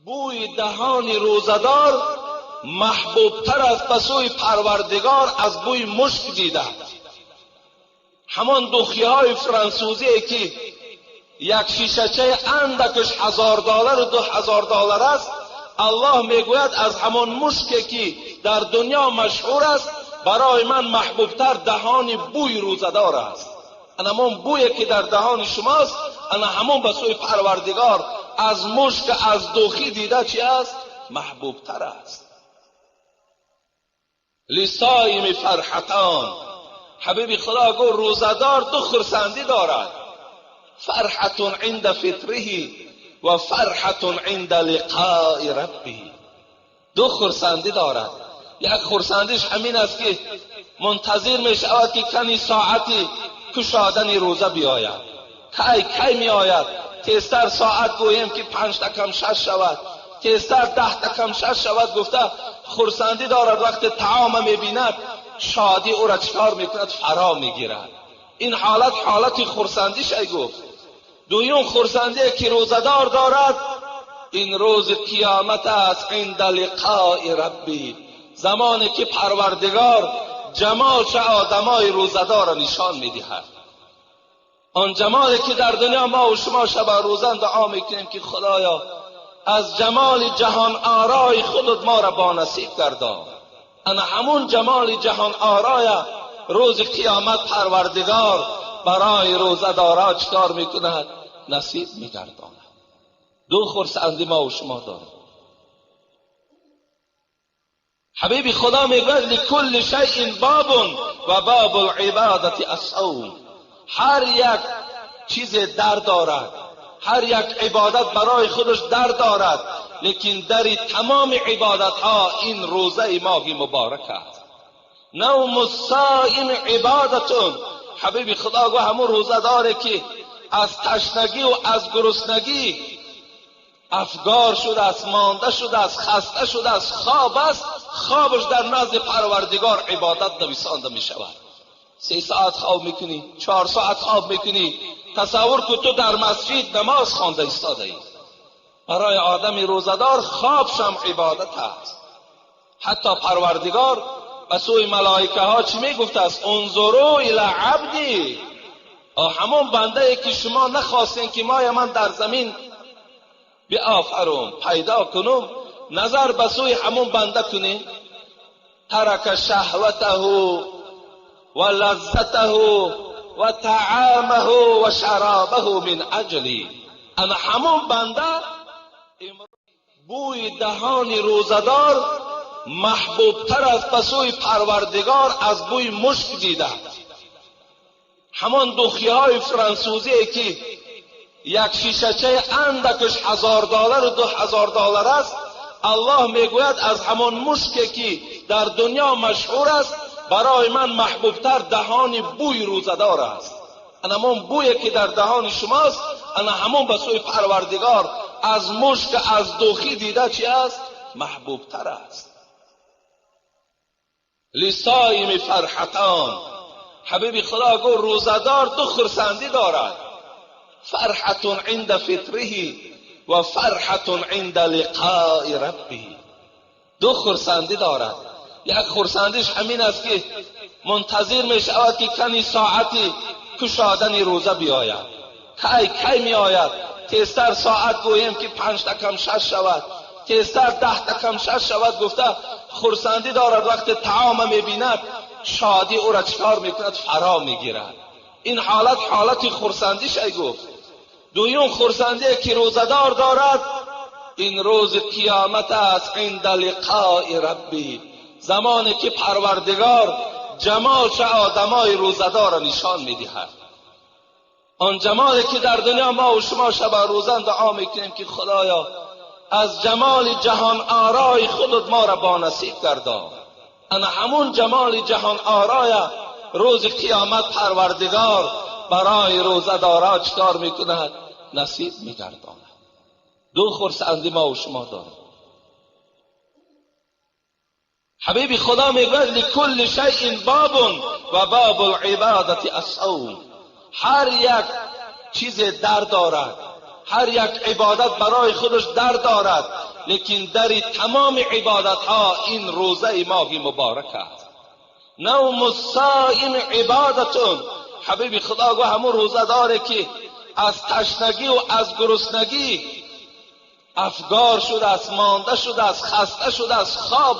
Бӯи даҳони рӯзадор маҳбубтар аст ба сӯи Парвардигор аз бӯи мушк дида. Ҳамон духиҳои франсузие ки як шишачаи андакаш $1000 ва $2000 аст, Аллоҳ мегӯяд аз ҳамон мушке ки дар дунё машҳур аст, барои ман маҳбубтар даҳони бӯи рӯзадор аст. Ана ҳамон бӯе ки дар даҳони шумост, ана ҳамон ба сӯи Парвардигор аз мушк, аз духӣ дида чи аст? Маҳбубтар аст. Лисоими фарҳатон. Ҳабиби Худо гуфт рӯзадор ду хурсандӣ дорад. Фарҳатун инда фитриҳи ва фарҳатун инда лиқои раббиҳи. Ду хурсандӣ дорад. Як хурсандиш ҳамин аст ки мунтазир мешавад ки кани соати кушодани рӯза биёяд. Кай кай меояд? Тезтар соат гӯем ки 5 та кам 6 шавад, тезтар 10 та кам 6 шавад гуфта хурсандӣ дорад. Вақте таома мебинад, шодӣ ӯро чикор мекунад? Фаро мегирад. Ин ҳолат ҳолати хурсандиш ай гуфт. Дуюм хурсандие ки рӯзадор дорад, ин рӯзи қиёмат аст, инда лиқои рабби, замоне ки Парвардигор ҷамолча одамои рӯзадорро нишон медиҳад. Он ҷамоле ки дар дунё мо ва шумо шаба рӯзан дуо мекунем ки Худоё аз ҷамоли ҷаҳон орои худат моро бонасиб гардон. Ана ҳамон ҷамоли ҷаҳон ороя рӯзи қиёмат Парвардигор барои рӯзадора чикор мекунад? Насиб мегардонад. Ду хурсандӣ мо ва шумо дорем. Ҳабиби Худо мегӯяд ликулли шайъин бобун ва бобул ибодати ас-савм. Ҳар як чизе дар дорад, ҳар як ибодат барои худаш дар дорад, лекин дари тамоми ибодатҳо ин рӯзаи моҳи муборак аст. Навму ссоим ибодатун. Ҳабиби Худо гуфт ҳамон рӯзадоре ки аз ташнагӣ ва аз гуруснагӣ афгор шудааст, монда шудааст, хаста шудааст, хоб аст, хобаш дар назди Парвардигор ибодат нависонда мешавад. 3 соат хоб мекунӣ, 4 соат хоб мекунӣ, тасаввур кун ту дар масҷид намоз хонда истодаӣ. Барои одами рӯзадор хобшам ибодат аст. Ҳатто Парвардигор ба сӯи малоикаҳо чӣ мегуфтааст? Унзуру ила абди. Ҳамон бандае ки шумо нахостем ки моя ман дар замин биофарум, пайдо кунум, назар ба сӯи ҳамон банда кунем. Тарака шаҳватаҳу ва лаззатаҳу ва таъамаҳу ва шаробаҳу мин аҷли. Ана ҳамон банда бӯи даҳони рӯзадор маҳбубтар аст ба сӯи Парвардигор аз бӯи мушк дида. Ҳамон духиҳои франсузие ки як шишачаи андакаш $1000 ва $2000 аст, Аллоҳ мегӯяд аз ҳамон мушке ки дар дунё машҳур аст, барои ман маҳбубтар даҳони бӯи рӯзадор аст. Ана ҳамон бӯе ки дар даҳони шумост, ана ҳамон ба сӯи Парвардигор аз мушк, аз духӣ дида чи аст? Маҳбубтар аст. Лисоими фарҳатон. Ҳабиби Худо гуфт рӯзадор ду хурсандӣ дорад. Фарҳатун инда фитриҳи ва фарҳатун инда лиқои раббиҳи. Ду хурсандӣ дорад. Як хурсандиш ҳамин аст ки мунтазир мешавад ки кани соати кушодани рӯза биёяд. Кай кай меояд? Тезтар соат гӯем ки 5 та кам 6 шавад, тезтар 10 та кам 6 шавад гуфта хурсандӣ дорад. Вақте таома мебинад, шодӣ ӯро чикор мекунад? Фаро мегирад. Ин ҳолат ҳолати хурсандиш ай гуфт. Дуюм хурсандие ки рӯзадор дорад, ин рӯзи қиёмат аст, инда лиқои рабби, замоне ки Парвардигор ҷамолча одамои рӯзадорро нишон медиҳад. Он ҷамоле ки дар дунё мо ва шумо шаба рӯзан дуо мекунем ки Худоё аз ҷамоли ҷаҳон орои худат моро бонасиб гардон. Ана ҳамон ҷамоли ҷаҳон ороя рӯзи қиёмат Парвардигор барои рӯзадора чикор мекунад? Насиб мегардонад. Ду хурсандӣ мо ва шумо дорем. Ҳабиби Худо мегӯяд ликулли шайъин бобун ва бобул ибодати ас-савм. Ҳар як чизе дар дорад, Ҳар як ибодат барои худаш дар дорад, лекин дари тамоми ибодатҳо ин рӯзаи моҳи муборак аст. نوم الصائم عبادة. Ҳабиби Худо гуфт, ҳамун рӯзадоре ки аз ташнагӣ ва аз гуруснагӣ афгор шудааст, монда шудааст, хаста шудааст, хоб